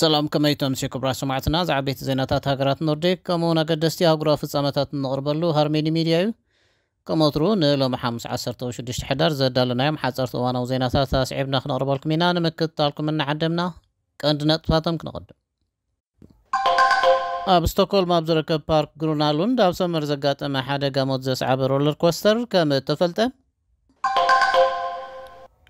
ሰላም፣ ከመይ ተምሲ ክቡራት ሰማዕትና? ዝዓበይቲ ዜናታት ሃገራት ኖርዲክ ከምኡውን ኣገደስቲ ኣህጉራዊ ፍጻመታት እንቕርበሉ ሃርሜኒ ሚድያ እዩ። ከም ወትሩ ንሎሚ ሓሙስ ዓሰርተ ሽዱሽተ ሕዳር ዘዳለናዮም ሓጸርቲ እዋናዊ ዜናታት ኣስዒብና ክነቕርበልኩም ኢና። ንምክትታልኩም እናዓደምና ቀንዲ ነጥብታቶም ክነቐድም። ኣብ ስቶክሆልም ኣብ ዝርከብ ፓርክ ግሩናሉንድ ኣብ ሰመር ዘጋጠመ ሓደጋ ሞት ዘስዓበ ሮለር ኮስተር ከም እተፈልጠ፣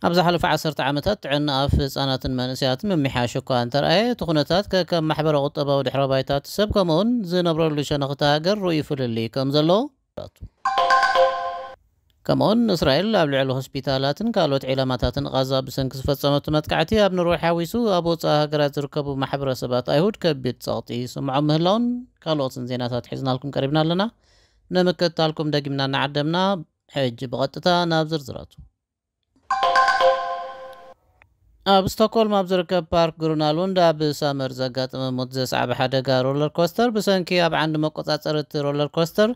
ኣብ ዝሓለፈ ዓሰርተ ዓመታት ጥዕና ኣፍ ህጻናትን መንእሰያትን ምምሕያሽ እኳ እንተርኣየ፣ እቲ ኩነታት ከከም ማሕበረ ቁጠባዊ ድሕረ ባይታ እቲ ሰብ ከምኡውን ዝነብረሉ ሸነኽቲ ሃገር ርኡይ ፍልልይ ከም ዘሎ። ከምኡውን እስራኤል ኣብ ልዕሊ ሆስፒታላትን ካልኦት ዒላማታትን ቓዛ ብሰንኪ ዝፈጸመቱ መጥቃዕቲ ኣብ ኖርዌይ ሓዊሱ ኣብ ወጻኢ ሃገራት ዝርከቡ ማሕበረሰባት ኣይሁድ ከቢድ ጸቕጢ ይስምዖም ምህላውን ካልኦትን ዜናታት ሒዝናልኩም ቀሪብና ኣለና። ንምክትታልኩም ደጊምና እናዓደምና ሕጂ ብቐጥታ ናብ ዝርዝራቱ። ኣብ ስቶክሆልም ኣብ ዝርከብ ፓርክ ግሩናሉንድ ኣብ ሳመር ዘጋጠመ ሞት ዘስዓበ ሓደጋ ሮለር ኮስተር ብሰንኪ ኣብ ዓንዲ መቆጻጸሪ እቲ ሮለር ኮስተር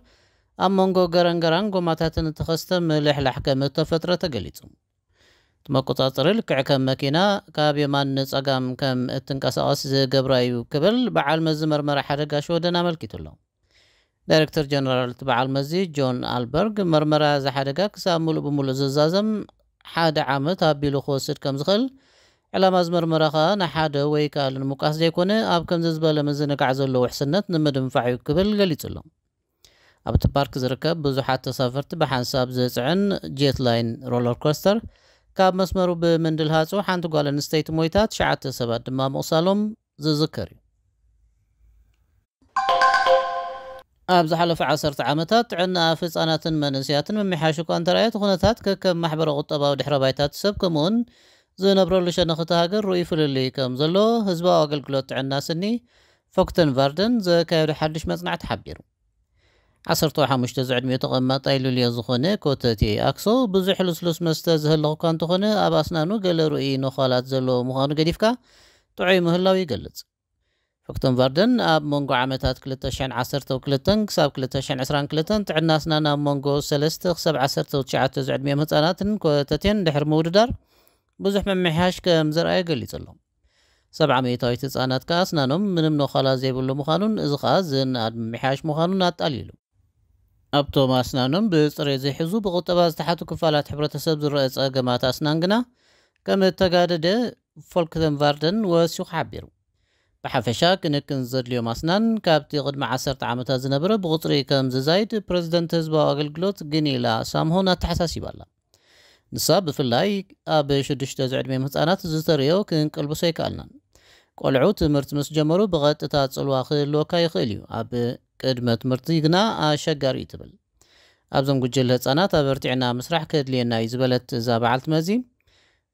ኣብ መንጎ ገረንገራን ጎማታትን እተኸስተ ምልሕላሕ ከም እተፈጥረ ተገሊጹ። እቲ መቆጻጸሪ ልክዕ ከም መኪና ካብ የማን ንጸጋም ከም እትንቀሳቐስ ዝገብራ እዩ ክብል በዓል መዚ መርመራ ሓደጋ ሽወደን ኣመልኪቱ ኣሎ። ዳይሬክተር ጀነራል እቲ በዓል መዚ ጆን ኣልበርግ፣ መርመራ እዚ ሓደጋ ክሳብ ምሉእ ብምሉእ ዝዛዘም ሓደ ዓመት ኣቢሉ ክወስድ ከም ዝኽእል፣ ዕላማ እዚ መርመራ ከኣ ንሓደ ወይ ካልእ ንምውቃስ ዘይኮነ፣ ኣብ ከምዚ ዝበለ ምዝንጋዕ ዘሎ ውሕስነት ንምድንፋዕ እዩ ክብል ገሊጹ ኣሎ። ኣብቲ ፓርክ ዝርከብ ብዙሓት ተሳፈርቲ ብሓንሳብ ዝጽዕን ጄት ላይን ሮለር ኮስተር ካብ መስመሩ ብምንድልሃጹ ሓንቲ ጓል ኣንስተይቲ ሞይታ፣ ትሽዓተ ሰባት ድማ ምቑሳሎም ዝዝከር እዩ። ኣብ ዝሓለፈ ዓሰርተ ዓመታት ጥዕና ኣፍ ህጻናትን መንእሰያትን ምምሕያሽ እኳ እንተረኣየ፣ እቲ ኩነታት ከከም ማሕበረ ቁጠባዊ ድሕረ ባይታ እቲ ሰብ ከምኡውን ዝነብረሉ ሸነኽቲ ሃገር ርኡይ ፍልልይ ከም ዘሎ ህዝባዊ ኣገልግሎት ጥዕና ስኒ ፎክተን ቫርደን ዘካየዶ ሓድሽ መጽናዕቲ ሓቢሩ። ዓሰርተ ሓሙሽተ ዝዕድሚኡ ተቐማጣይ ሉልዮ ዝኾነ ኮተቴ ኣክሶ ብዙሕ ልስሉስ መስተ ዝህልኽ እኳ እንተኾነ፣ ኣብ ኣስናኑ ገለ ርኡይ ነዃላት ዘለዎ ምዃኑ ገዲፍካ ጥዑይ ምህላው ይገልጽ። ፎክተን ቫርደን ኣብ መንጎ ዓመታት ክልተ ሽሕን ዓሰርተ ክልተን ክሳብ ክልተ ሽሕን ዕስራን ክልተን ጥዕና ኣስናን ኣብ መንጎ ሰለስተ ክሳብ ዓሰርተ ትሽዓተ ዝዕድሚኦም ህጻናትን ኮተቴን ድሕሪ ምውድዳር ብዙሕ ምምሕያሽ ከም ዘርኣየ ገሊጹ ኣሎ። ሰብዓ ሚእታዊት ህጻናት ከኣ ኣስናኖም ምንም ነዃላ ዘይብሉ ምዃኑን፣ እዚ ከኣ ዝነኣድ ምምሕያሽ ምዃኑን ኣጣሊሉ። ኣብቶም ኣስናኖም ብጽሬት ዘይሕዙ ብቁጠባ ዝተሓቱ ክፋላት ሕብረተሰብ ዝረአ ጸገማት ኣስናን ግና ከም እተጋደደ ፎልክተንቫርደን ወሲኹ ሓቢሩ። ብሓፈሻ ክንክን ዘድልዮም ኣስናን ካብቲ ቅድሚ ዓሰርተ ዓመታት ዝነበረ ብቁጽሪ ከም ዝዛይድ ፕረዚደንት ህዝባዊ ኣገልግሎት ግኒላ ሳምሆን ኣተሓሳሲባ ኣላ። ንሳ ብፍላይ ኣብ ሽዱሽተ ዝዕድሚኦም ህጻናት ዝተርእዮ ክንቅልብሶ ኣይከኣልናን። ቆልዑ ትምህርቲ ምስ ጀመሩ ብቐጥታ ጽልዋ ክህልወካ ይኽእል እዩ፣ ኣብ ቅድመ ትምህርቲ ግና ኣሸጋሪ እዩ ትብል። ኣብዞም ጉጅለ ህጻናት ኣበርቲዕና ምስራሕ ከድልየና እዩ ዝበለት እዛ በዓልቲ መዚ፣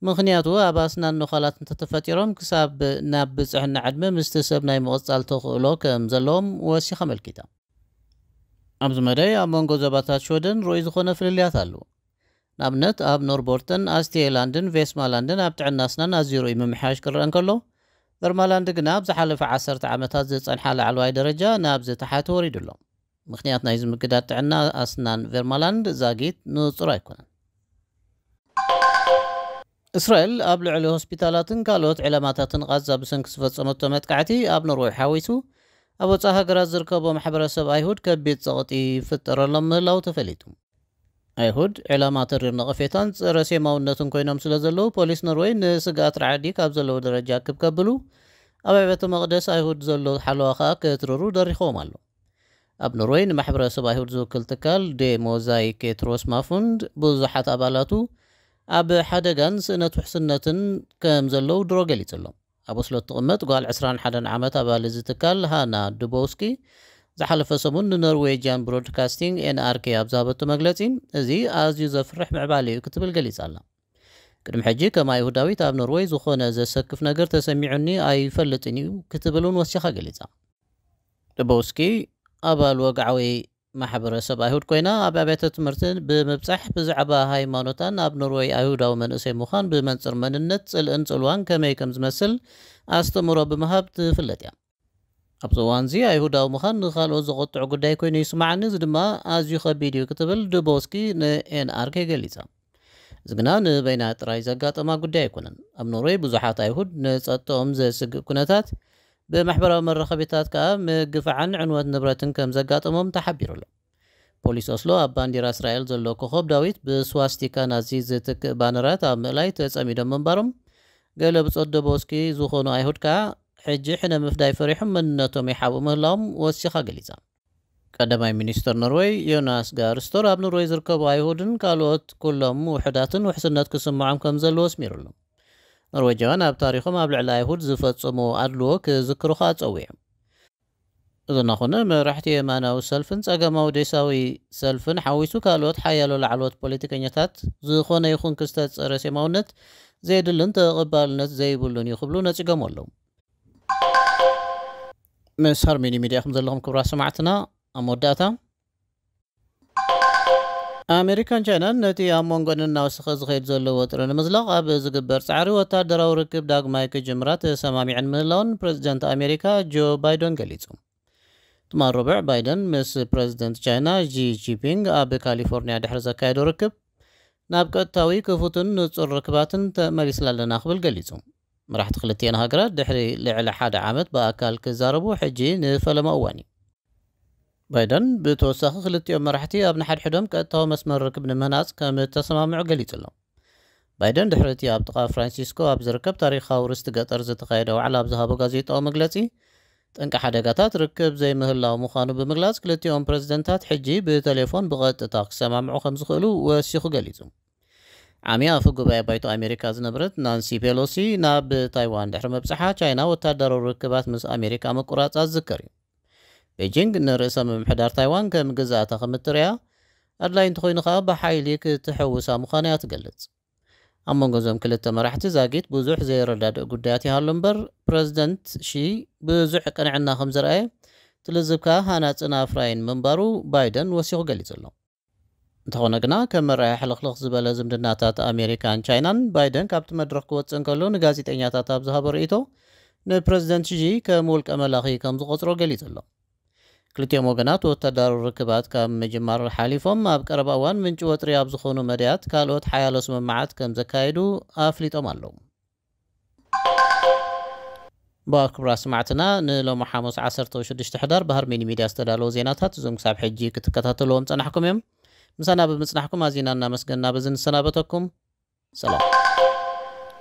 ምኽንያቱ ኣብ ኣስናን ነዃላት እንተተፈጢሮም ክሳብ ናብ ብጽሕና ዕድመ ምስቲ ሰብ ናይ ምቕጻል ተኽእሎ ከም ዘለዎም ወሲኻ ኣመልኪታ። ኣብዚ መዳይ ኣብ መንጎ ዞባታት ሽወደን ርኡይ ዝኾነ ፍልልያት ኣለዎ። ንኣብነት ኣብ ኖርቦርተን፣ ኣስቴላንድን ቬስማላንድን ኣብ ጥዕና ኣስናን ኣዝዩ ርኡይ ምምሕያሽ ክረአ እንከሎ፣ ቨርማላንድ ግና ኣብ ዝሓለፈ ዓሰርተ ዓመታት ዝጸንሓ ላዕለዋይ ደረጃ ናብ ዝተሓተ ወሪዱ ኣሎ። ምኽንያት ናይዚ ምግዳድ ጥዕና ኣስናን ቨርማላንድ ዛጊት ንጹር ኣይኮነን። እስራኤል ኣብ ልዕሊ ሆስፒታላትን ካልኦት ዕላማታትን ቓዛ ብሰንኪ ዝፈጸመቶ መጥቃዕቲ ኣብ ኖርዌይ ሓዊሱ ኣብ ወጻኢ ሃገራት ዝርከቦ ማሕበረሰብ ኣይሁድ ከቢድ ጸቕጢ ይፍጠረሎም ምህላው ተፈሊጡ። ኣይሁድ ዕላማ ተሪር ነቐፌታን ጸረ ሴማውነትን ኮይኖም ስለ ዘለዉ፣ ፖሊስ ኖርዌይ ንስግኣት ራዕዲ ካብ ዘለዎ ደረጃ ክብ ከብሉ ኣብ ኣብያተ መቕደስ ኣይሁድ ዘሎ ሓለዋ ከኣ ክትርሩ ደሪኽዎም ኣሎ። ኣብ ኖርዌይ ንማሕበረሰብ ኣይሁድ ዝውክል ትካል ዴ ሞዛይክ ትሮስማፉንድ ብዙሓት ኣባላቱ ኣብ ሓደጋን ስእነት ውሕስነትን ከም ዘለዉ ድሮ ገሊጹ ኣሎ። ኣብ ኦስሎ እትቕመጥ ጓል ዕስራን ሓደን ዓመት ኣባል እዚ ትካል ሃና ዱቦውስኪ ዝሓለፈ ሰሙን ንኖርዌጅያን ብሮድካስቲንግ ኤንኣርኬ ኣብ ዝሃበቶ መግለጺ፣ እዚ ኣዝዩ ዘፍርሕ ምዕባለ እዩ ክትብል ገሊጻ ኣላ። ቅድሚ ሕጂ ከም ኣይሁዳዊት ኣብ ኖርዌይ ዝኾነ ዘሰክፍ ነገር ተሰሚዑኒ ኣይፈልጥን እዩ ክትብል እውን ወሲኻ ገሊጻ። ዱቦውስኪ ኣባል ወግዓዊ ማሕበረሰብ ኣይሁድ ኮይና ኣብ ኣብያተ ትምህርቲ ብምብጻሕ ብዛዕባ ሃይማኖታን ኣብ ኖርዌይ ኣይሁዳዊ መንእሰይ ምዃን ብመንጽር መንነት ጽልእን ጽልዋን ከመይ ከም ዝመስል ኣስተምህሮ ብምሃብ ትፍለጥ እያ። ኣብዚ እዋንዚ ኣይሁዳዊ ምዃን ንኻልኦት ዘቖጥዕ ጉዳይ ኮይኑ ይስምዓኒ፣ እዚ ድማ ኣዝዩ ከቢድ እዩ ክትብል ዱቦውስኪ ንኤንኣርኬ ገሊጻ። እዚ ግና ንበይና ጥራይ ዘጋጠማ ጉዳይ ኣይኮነን። ኣብ ኖርዌይ ብዙሓት ኣይሁድ ንጸጥተኦም ዘስግእ ኩነታት ብማሕበራዊ መራኸቢታት ከኣ ምግፋዕን ዕንወት ንብረትን ከም ዘጋጠሞም ተሓቢሩ ኣሎ። ፖሊስ ኦስሎ ኣብ ባንዲራ እስራኤል ዘሎ ኮኸብ ዳዊት ብስዋስቲካ ናዚ ዝትክእ ባነራት ኣብ ምእላይ ተጸሚዶም ምንባሮም፣ ገለ ብጾት ደቦስኪ ዝኾኑ ኣይሁድ ከኣ ሕጂ ሕነ ምፍዳይ ፈሪሖም መንነቶም ይሓብኡ ምህላዎም ወሲኻ ገሊጻ። ቀዳማይ ሚኒስተር ኖርወይ ዮናስ ጋር ስቶር ኣብ ኖርወይ ዝርከቡ ኣይሁድን ካልኦት ኩሎም ውሑዳትን ውሕስነት ክስምዖም ከም ዘለዎ ኣስሚሩሉ። ኖርወጃውያን ኣብ ታሪኾም ኣብ ልዕሊ ኣይሁድ ዝፈጸሙ ኣድልዎ ክዝክሩ ከኣ ጸዊዑ። እዚ እናኾነ መራሕቲ የማናዊ ሰልፍን ጸጋማዊ ዴሳዊ ሰልፍን ሓዊሱ ካልኦት ሓያሎ ላዕለዎት ፖለቲከኛታት ዝኾነ ይኹን ክስተት ጸረ ሴማውነት ዘየድልን ተቐባልነት ዘይብሉን እዩ ክብሉ ነጺጎም ኣለዉ። ምስ ሃርሜኒ ሚድያ ከም ዘለኹም ክብራ ሰማዕትና ኣብ መወዳእታ ኣሜሪካን ቻይናን ነቲ ኣብ መንጎን እናወሰኸ ዝኸይድ ዘሎ ወጥሪ ንምዝላቕ ኣብ ዝግበር ጻዕሪ ወታደራዊ ርክብ ዳግማይ ክጅምራ ተሰማሚዐን ምህላውን ፕሬዚደንት ኣሜሪካ ጆ ባይደን ገሊጹ። ትማል ረቡዕ ባይደን ምስ ፕሬዚደንት ቻይና ጂ ጂንፒንግ ኣብ ካሊፎርኒያ ድሕሪ ዘካየዶ ርክብ ናብ ቀጥታዊ ክፉትን ንጹር ርክባትን ተመሊስና ኣለና ክብል ገሊጹ። መራሕቲ ክልቲኤን ሃገራት ድሕሪ ልዕሊ ሓደ ዓመት ብኣካል ክዛረቡ ሕጂ ንፈለማ እዋን እዩ። ባይደን ብተወሳኺ ክልቲኦም መራሕቲ ኣብ ንሓድሕዶም ቀጥታዊ መስመር ርክብ ንምህናጽ ከም እተሰማምዑ ገሊጹ ኣሎ። ባይደን ድሕሪ እቲ ኣብ ጥቓ ፍራንሲስኮ ኣብ ዝርከብ ታሪኻዊ ርስቲ ገጠር ዝተኻየደ ዋዕላ ኣብ ዝሃቦ ጋዜጣዊ መግለጺ፣ ጠንቂ ሓደጋታት ርክብ ዘይምህላው ምዃኑ ብምግላጽ፣ ክልቲኦም ፕረዚደንታት ሕጂ ብቴሌፎን ብቐጥታ ክሰማምዑ ከም ዝኽእሉ ወሲኹ ገሊጹ። ዓሚ ኣፈ ጉባኤ ባይቶ ኣሜሪካ ዝነበረት ናንሲ ፔሎሲ ናብ ታይዋን ድሕሪ ምብጻሓ፣ ቻይና ወታደራዊ ርክባት ምስ ኣሜሪካ ምቁራጻ ዝዝከር እዩ። ቤጂንግ ንርእሰ ምምሕዳር ታይዋን ከም ግዝኣታ ከም እትርእያ፣ ኣድላይ እንተኾይኑ ከኣ ብሓይሊ ክትሕውሳ ምዃና እያ ትገልጽ። ኣብ መንጎ እዞም ክልተ መራሕቲ ዛጊት ብዙሕ ዘይረዳድእ ጉዳያት ይሃሉ እምበር፣ ፕረዚደንት ሺ ብዙሕ ቅንዕና ከም ዘርኣየ፣ እቲ ልዝብ ከኣ ሃናጽን ኣፍራይን ምንባሩ ባይደን ወሲኹ ገሊጹ ኣሎ። እንተኾነ ግና፣ ከም መርኣያ ሕልኽልኽ ዝበለ ዝምድናታት ኣሜሪካን ቻይናን፣ ባይደን ካብቲ መድረኽ ክወጽእ እንከሎ ንጋዜጠኛታት ኣብ ዝሃቦ ርእይቶ፣ ንፕረዚደንት ሺ ከም ውልቀ መላኺ ከም ዝቖጽሮ ገሊጹ ኣሎ። ክልቲኦም ወገናት ወታደራዊ ርክባት ካብ ምጅማር ሓሊፎም፣ ኣብ ቀረባ እዋን ምንጪ ወጥሪ ኣብ ዝኾኑ መዳያት ካልኦት ሓያሎ ስምምዓት ከም ዘካየዱ ኣፍሊጦም ኣለዉ። ብኣ ክቡራት ሰማዕትና፣ ንሎሚ ሓሙስ ዓሰርተ ሽዱሽተ ሕዳር ብሃርሜኒ ሚድያ ዝተዳለዉ ዜናታት እዞም ክሳብ ሕጂ ክትከታተልዎም ጸናሕኩም እዮም። ምሳና ብምጽናሕኩም ኣዚና እናመስገንና በዚ ንሰናበተኩም። ሰላም።